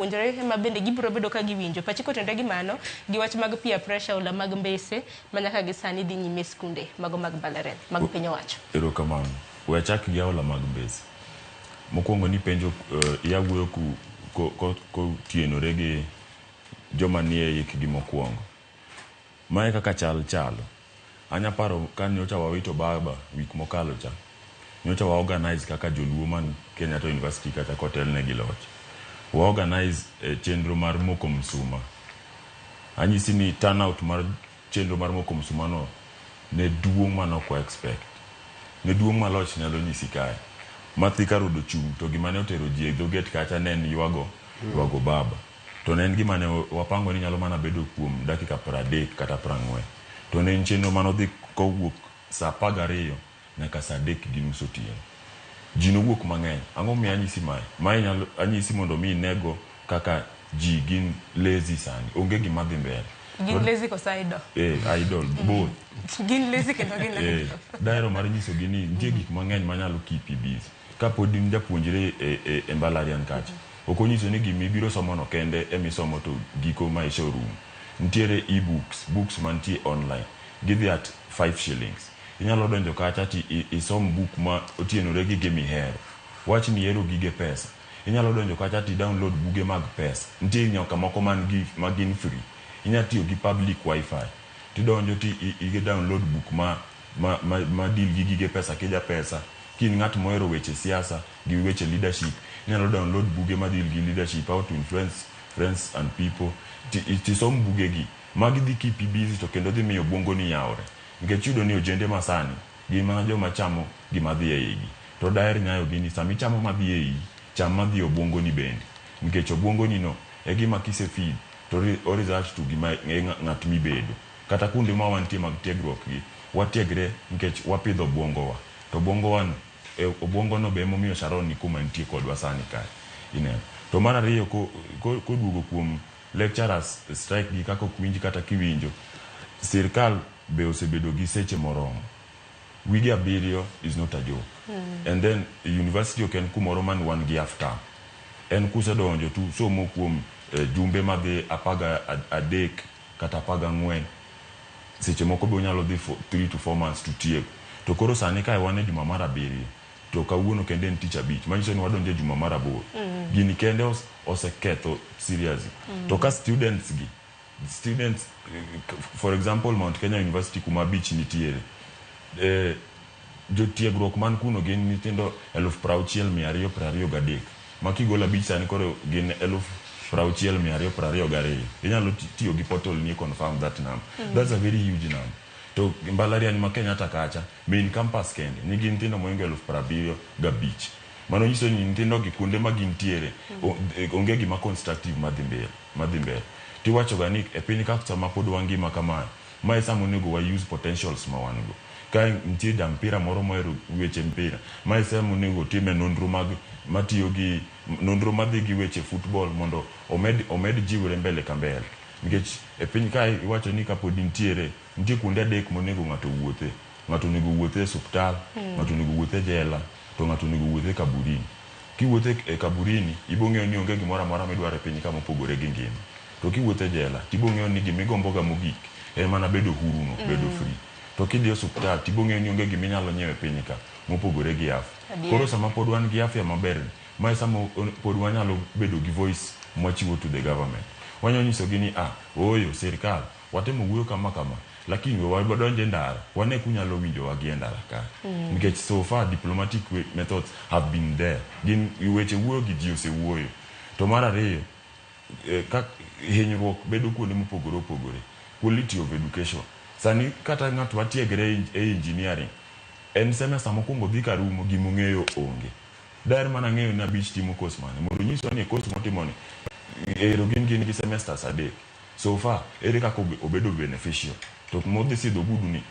Jopuonjre ema bende gibiro bedo ka giwinjo pachi kotenore gi mano gi wach mag peer pressure, ola mag mbese ma nyaka gi sani dhi nyime e skunde mago mag mbalariany mag piny owacho. Erokamano. We achak gi aola mag mbese. Mokwongo nipenjo iya wuoyo kotienore gi joma nie hikgi mokwongo. Mae kaka chal chalo. Anya paro ka nyocha wawito baba week mokalo cha. Nyocha wa organize kaka joluo man Kenyatta University kata kotelne gi loch. Wa organize chenro mar moko msuma. Anyisi ni turnout mar chenro mar moko msuma no ne duong' mane ok wa expect. Ne duong' ma loch nyalo nyisi kae. Ma Thika Road ochung' to gima ne otero ji e dho gate kacha ne en ywago baba. To ne en gima ne wapango ni nyalo mana bedo kuom dakika 30 kata 40. To ne en chenro mane odhi kowuok saa 12 nyaka saa 3:30 otieno. Ji nowuok mang'eny. Ang'o momiyo anyisi mae? Mae nyalo anyisi mondo mi inego kaka ji gin lazy sani. Onge gima dhi mbele. Gin lazy koso idle? Eh, idle, both. Gin lazy kendo gin idle. Dahero mar nyisogi ni nitie gik mang'eny manyalo keep i busy. Kapod in japuonjre e mbalariany kacha, ok onyiso ni gimibiro somo no kende emisomo to giko maisha orumo. Nitiere e-books, books mantie online. Gidhi at 5 shillings. Inyalo donjo kacha ti isom book ma otienore gi gimihero. Wach ni ihero gige pesa. Inyalo donjo kacha ti download buge mag pesa. Nitie nyaka moko man gi ma gin free. Inya tiyo gi public wifi. Tidonjo ti i download book ma deal gi gige pesa kija pesa. Ki in ng'at mohero weche siasa gi weche leadership, inyalo download buge ma deal gi leadership, how to influence friends and people. Tisom buge gi. Magi dhi keep i busy to kendo dhi miyo obwongo ni yawre. Nikech iyudo ni ojende masani gin mana joma chamo gima dhi e igi. To daher nyayo gi ni sama ichamo madhi e iyi, cham madhi e obwongo ni bende. Nikech obwongo ni no e gima kise feed to o result to gima e ng'at mibedo. Kata kuonde ma wantie mag tiegruok gi, watiegre nikech wapidho obwongo wa. To obwongo wa no, obwongo no be emomiyo Sharon ni kuma entie kodwa sani kae. Ineno. To mar ariyo koduogo kuom lecturers strike gi kaka ok winj kata kiwinjo, sirkal be osebedo gi seche moromo. Wige 7 is not a joke. And then university ok en kumoro man wan gi half term. En kusedonjo tu somo kuom jumbe madhi 13 kata 14. Seche moko be unyalo dhi for 3 to 4 months to tieko. To koro sani kae wan e juma mar 7. To kawuono kende en tich abich. Manyiso ni wadonjo e juma mar 8. Gini kende oseketho seriously. To ka students gi, students, for example Mount Kenya University kuma abich nitiere, jotiegruok man kuno gin nyithindo 60,223. Ma kigolo abich sani koro gin 60,222. Inyalo tiyo gi portal ni confirm that number. That's a very huge number. To mbalariany ma Kenyatta kacha, main campus kende, nigi nyithindo mohingo 75,000. Mano nyiso ni nyithindo gi kuonde ma gintiere, onge gima constructive madhi mbele, madhi mbele. Tiwacho ga ni e piny ka sama pod wangima kamae, mae sama onego wa use potentials ma wan go. Ka nitie ja mpira moro mohero weche mpira, mae sama onego otime nonro mag matiyo gi nonro madhi gi weche football mondo omed jiwre mbele ka mbele. Nikech e piny kae iwacho ni kapod nitiere, nitie kuonde adek monego ng'ato owuothe. Ng'ato onego owuothe e osiptal, ng'ato onego owuothe e jela, to ng'ato onego owuothe e kaburini. Kiwuotho e kaburini, ibo ng'eyo ni onge gimoro amora midwaro e piny ka mopogore gi ngima. To kiwuotho e jela, tibo ng'eyo ni gimigombo ga mogik en mana bedo huru no, bedo free. To kidhi e osiptal, tibo ng'eyo ni onge giminyalo nyiewo e piny ka mopogore gi afya. Koro sama pod wan gi afya maber ni, mae sama pod wanyalo bedo gi voice mwachiwo to the government. Wanyalo nyisogi ni ah, ooyo sirkal, watemo wuoyo kama kama, lakini we wadonj e ndara, wane kunyalo winjowa gi e ndara ka. Nikech so far diplomatic methods have been there. Gin weche wuoyo gi ji osewuoyo. To mar ariyo, ka hinyruok bedo kuonde mopogore opogore. Quality of education. Sani kata ng'at matiegre e engineering, en semester mokwongo dhi karumo gimong'eyo onge. Daher mana ng'eyo ni abich timo course mane. Mondo onyiswa ni e course motimo ni, ero gin gi semesters adek. So far, ere kaka obedo beneficial. To modhi sidho ogudu ni,